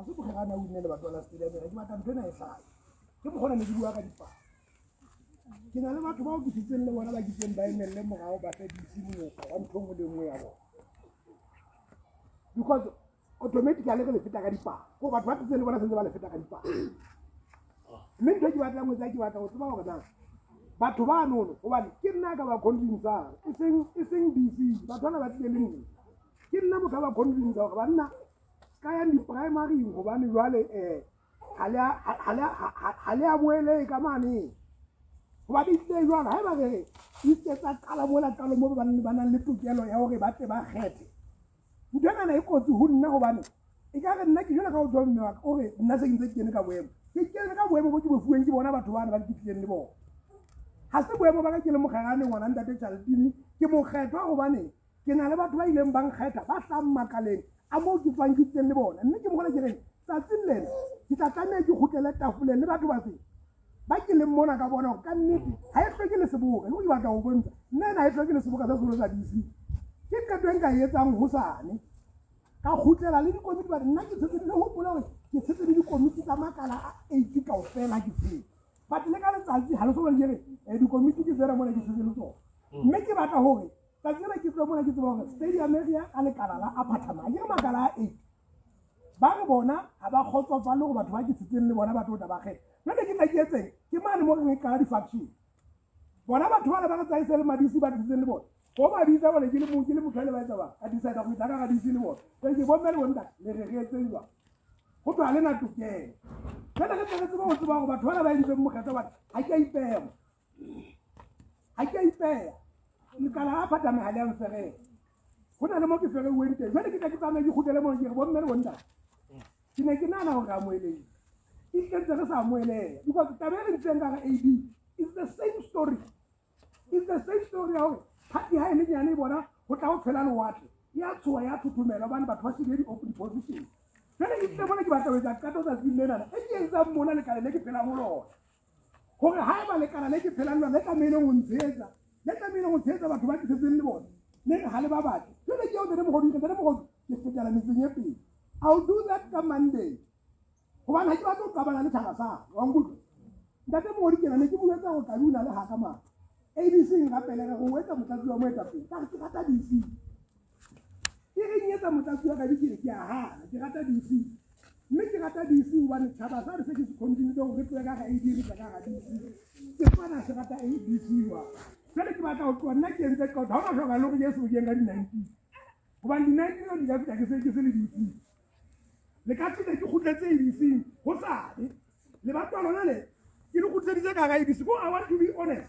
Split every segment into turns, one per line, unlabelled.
Ga se Mokgerane a winne lebato la stadium, ke batla ntho ena e hlahe. Ke mokgona ne ke bua ka dipalo. Ke na le batho bao ke sitseng le bona ba kitseng ba emelle morao ba fe DC monyetla wa ntho e nngwe le nngwe ya bona. Because automatically re le feta ka dipalo. Ko batho ba tlitseng le bona sentse ba le feta ka dipalo. Mme ntho e ke batlang ho etsa, ke batla ho tseba hore na batho ba nono, hobane ke nna ka ba convincang, e seng DC, batho bana ba tlile le nna. Ke nna motho a ba convince hore banna ka yang di-primaryng, hobane jwale ha le a boele ka mane, hobane ehlile jwalo ha eba re re itse tsa qala mola qalo mo ba nang le tokelo ya hore ba tle ba kgethe. Ntho enana e kotsi ho nna, hobane e ka re nna ke jwale ka o tswa mme wa ka o re nna se ke ntse ke kene ka boemo, ke kene ka boemo bo ke bo fuweng ke bona batho bana ba ke tlileng le bona. Ha se boemo ba ka ke le Mokgerane, ngwana ntate Charletine, ke mokgethwa hobane ke na le batho ba ileng ba nkgetha ba hlang makaleng a moo ke tswang, ke tlileng le bona. Mme ke mogole ke reng tsatsing lena ke tla tlameha ke kgutlele tafoleng le batho ba fe ba ke leng mona ka bona hore ka nnete ha e hloke le seboka. Ke batla ho bontsha nna ena ha e hloke le seboka sa sekolo sa DC. Ke qeto e nka e etsang hosane, ka kgutlela le dikomiti bane nna ke tshetse le hopola hore ke tshetse le dikomiti tsa makala a eight kaofela ke tshetse, but le ka letsatsi ha le so bone ke re dikomiti ke tsena mona ke tshetse le tsona. Mme ke batla hore tsatsi lena ke tlo mona ke tseba hore stadium area ka lekala la Aphathama ke re makala a eight ba re bona ha ba kgotsofale hore batho ba ke tshetseng le bona ba tlo tla ba kgetha. Jwale ke tla ke etseng? Ke mane mo re re qala di-faction. Bona batho bana ba re tsaise le madisi ba tshetseng le bona, bo ba bitsa bone ke le mong, ke le motho a le ba etsa ba ka decide go itla ka ga DC le bona. Jwale ke bomme le bontate le re re etseng jwang? Go tloga le na tokelo. Jwale re tle re tsebe ho tseba hore batho bana ba entseng mokgetho bana ha ke a ipeha, ha ke a ipeha lekala la phatame ha le a mferela, go na le mo ke fereuweng teng. Jwale ke tla ke tsamaye ke kgutlele moo ke re bomme le bontate ke ne ke nahana hore re amohelehile, ehlile ntse re sa amoheleha, because taba e re ntseng ka re AB is the same story, is the same story ya hore party ha e le nyane e bona ho tla ho tshela lewatle ya tshoha ya thothomela hobane batho ba shebile di-open position. Jwale ehlile mona ke batla ho etsa qeto tsatsing lenana e ke etsang mona lekala le ke phelang ho lona, hore haeba lekala le ke phelang lona le tlamehileng ho ntshehetsa, le tlamehileng ho tshehetsa batho ba ke setseng le bona, le re ha le ba batle. Jwale ke eo ntate Mogodu, ntate Mogodu, ke fetela metseng e pele. I'll do that ka Monday, hobane ha ke batle ho qabana le tjhaba sa wa nkutlwa. Ntate Mogodu, ke ne ke buetsa hore Kabi o na le haka mara ABC nrapele re go etsa motlatsi wa moetapele ka re ke rata DC e reng etsa motlatsi wa Kabi. Ke re ke a hana, ke rata DC, mme ke rata DC hobane tjhaba sa re se ke se convince hore re tlohe ka ga AD re tle ka ga DC. Ke fana se rata ABC wa jwale ke batla ho tloha nna ke entse qeto. Ha hona hloka le hore ke ye sebokeng ka di-19, hobane di-19 tseo di ka fihla ke se le DC le ka fihla ke kgutletse ABC ho sane lebato lona le ke le kgutleditse ka ga ABC ko. I want to be honest,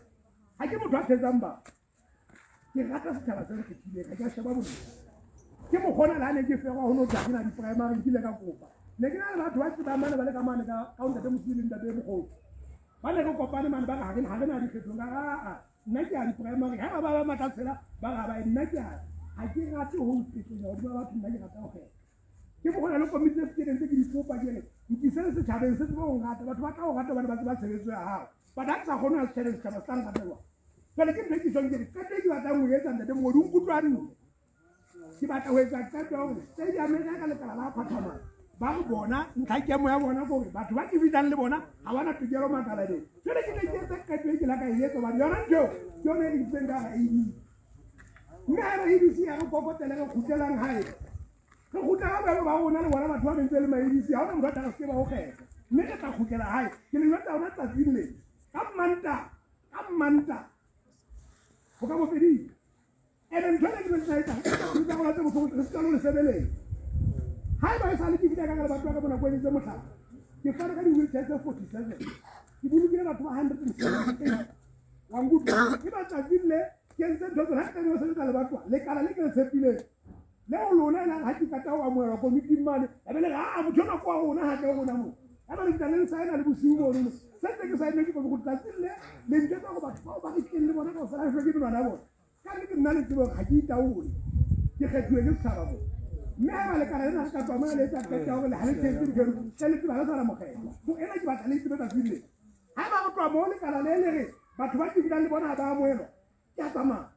ha ke motho a thetsang batho. Ke rata setjhaba se nkgethileng, ha ke a sheba bonnete. Ke mokgona le ha ne ke ferwa ho no thwe ha ke na di-primary, nkile ka kopa. Ne ke na le batho ba tsebang mane ba le ka mane ka ntate Mosili le ntate Mokgotsi, ba ne re kopane mane ba re ha re na dikgethong. Ka aa, nna ke ya di-primary. Ha ba ba matla tshela ba re ha ba ye, nna ke ya. Ha ke rate ho ipetsonya hodima batho, nna ke rata ho kgetha. Ke mokgona le komiti tse ke ntse ke di kopa, ke re nkise le setjhabeng se tsebe ho nrata. Batho ba tla o rata hobane ba tseba tshebetso ya hao, but ha ke sa kgone ho ya setjhabeng, setjhaba se tla nrata jwang? Jwale ke ntho e ke jwang ke re qeto e ke batlang ho etsa, ntate Mongodi, o nkutlwa hantle. Ke batla ho etsa qeto ya hore stadium e ka lekala la Phathamane ba re bona ntlha kemo ya bona ke hore batho ba ke fihlang le bona ha ba na tokelo makalaneng. Jwale ke ne ke etse qeto e ke la ka e etsa, hobane yona ntho eo ke yona e re isitseng ka hara AB. Mme haeba ABC ya re kokotele, re kgutlelang hae, re kgutlela boemo ba rona le bona batho ba bentse le ma-ABC. Ha hona motho a tla re seke ba ho kgetha, mme re tla kgutlela hae. Ke le jwetsa yona tsatsing le ka Mmantaha, ka Mmantaha ho ka bofedile. Ene ntho ena ke tla etsang tsa rona tse bohloko re seka lo le sebeletsa. Haeba e sale ke fihla ka batho ba ka bona ko entse mohlala, ke fane ka di-wheelchair tse 47, ke bolokile batho ba 178, wa nkutlwa? E ba tsatsing le ke entse ntho tsona, ha ke tlameha ho sebetsa le batho lekala le ke le tshepileng le ho lona e lare ha ke qeta ho amohelwa komiting mane, ya be le re aa motho ona ke wa rona, hatle ho rona moo, ya ba le fihla le le saena le bosiu monono se ntse ke saenne ke kope go tsatsing le le ntjwetsa gore batho bao ba re tleng le bona kaofela re hlweke menwana ya bona. Ka nnete nna le tsebe hore ha ke itaole, ke kgethuwe ke setjhaba mo. Mme haeba lekala lena re ka tswa mona le etsa qeto ya hore le ha le tshehetse ntho eno tle le tseba le sana mokgethwa ho ena, ke batla le itsebe tsatsing le haeba re tloha moo lekala le le re batho ba ke dulang le bona ha ba amohelwa, ke a tsamaya,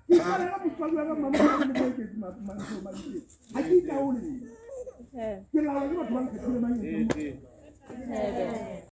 ke tshwanela motswadi wa ka Mmamoa le Moeketsi Mantsho Madikeng. Ha ke itaole nna. Ke laolwa ke batho ba nkgethile mangetseng.